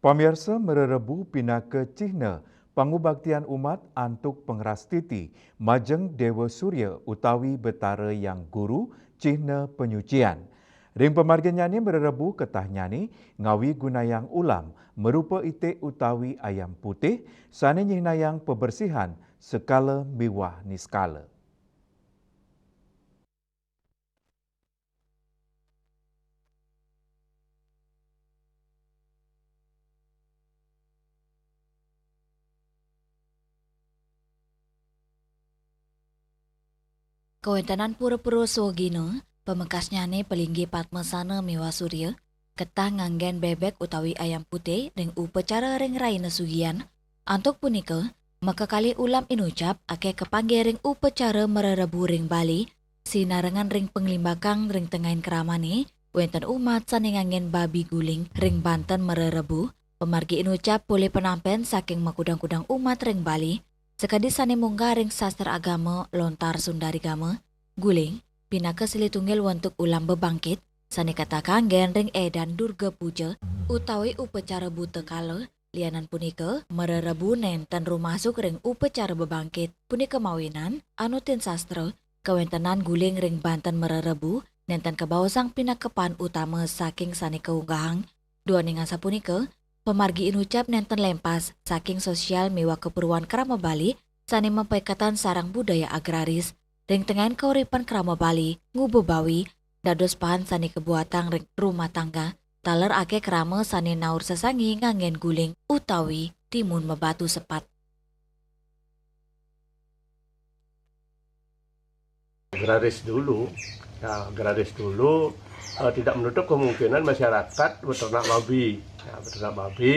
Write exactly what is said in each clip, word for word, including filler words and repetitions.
Pamiarsa, Mererebu pinaka cihna pangubaktian umat antuk pangrastiti majeng Dewa Surya utawi Betara Hyang Guru, cihna panyucian. Ring pamarginnyane Mererebu ketahnyane ngawi gunayang ulam marupa itik utawi ayam putih sane nyihnayang pabersihan sekala miwah niskala. Kawentenan pura-pura swagina, pamekasnyane palinggih Padmasana miwah Surya, ketah nganggen bebek utawi ayam putih ring upacara ring raina sugihan. Antuk punika, makakalih ulam inucap akeh kapanggih ring upacara Mererebu ring Bali, sinarengan ring panglimbakang ring tengahing kramane, wenten umat sane nganggen babi guling ring banten Mererebu, pamargi inucap polih panampen saking makudang-kudang umat ring Bali, sakadi sane munggah ring sastra agama lontar Sundarigama, guling pinaka silih tunggil wentuk ulam bebangkit, sane ketah kanggen ring edan Durga Puja utawi upacara buta kala. Lianan punika, Mererebu nenten rumasuk ring upacara bebangkit. Punika mawinan, anutin sastra, kawentenan guling ring banten Mererebu nenten kabaosang pinaka paan utama saking sane kaunggahang. Duaning asapunika, pamargi inucap nenten lempas saking sosial miwah kaperluan krama Bali sane mapaiketan sareng budaya agraris. Ring tengahing kauripan krama Bali, nguba bawi dados paan sane kabuatang ring rumah tangga. Taler akeh krama sane naur sesangi nganggen guling utawi timun mabatu sepat. Agraris dulu, ya, agraris dulu, eh, tidak menutup kemungkinan masyarakat beternak babi. Ya, beternak babi.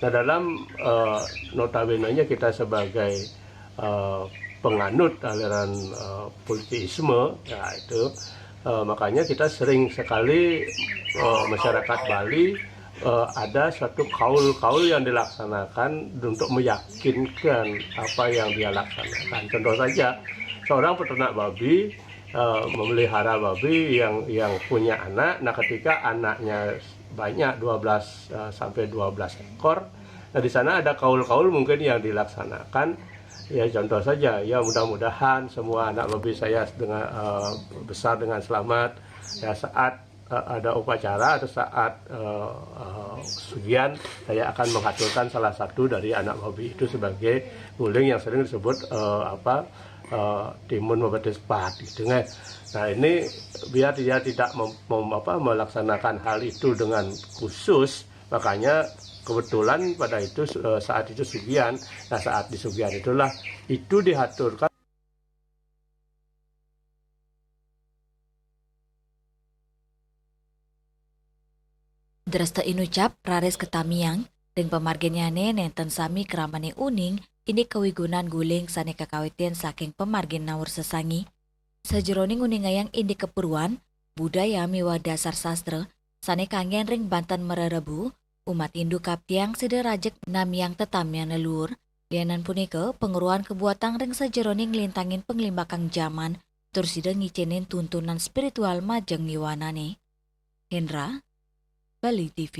Nah, dalam, eh, notabenenya kita sebagai, eh, penganut aliran, eh, politeisme, ya, itu, eh, makanya kita sering sekali, eh, masyarakat Bali, eh, ada satu kaul-kaul yang dilaksanakan untuk meyakinkan apa yang dia laksanakan. Contoh saja, seorang peternak babi, eh, memelihara babi yang, yang punya anak, nah, ketika anaknya banyak, dua belas, eh, sampai dua belas ekor, nah, di sana ada kaul-kaul mungkin yang dilaksanakan. Ya, contoh saja, ya, mudah-mudahan semua anak babi saya dengan, eh, besar dengan selamat. Ya, saat, eh, ada upacara atau saat, eh, eh, sugihan, saya akan menghaturkan salah satu dari anak babi itu sebagai guling yang sering disebut, eh, apa, eh, timun mabatu sepat, gitu kan. Nah, ini biar dia tidak mem-, mem-, apa, melaksanakan hal itu dengan khusus, makanya kebetulan pada itu, eh, saat itu sugihan. Nah, saat di sugihan itulah itu dihaturkan. Dresta inucap raris katamiang, ring pamarginnyane nenten sami kramane uning indik kawigunan guling sane kakawitin saking pamargin naur sesangi. Sajeroning nguningayang indik kapuruan, budaya miwah dasar sastra sane kanggen ring banten Mererebu, umat Hindu kaptiang sida rajeg namiang tetamian leluhur. Lianan punika, pangruhan kabuatang ring sajeroning nglintangin panglimbakang jaman, tur sida ngicenin tuntunan spiritual majeng ngiwanane. Hendra, Bali T V.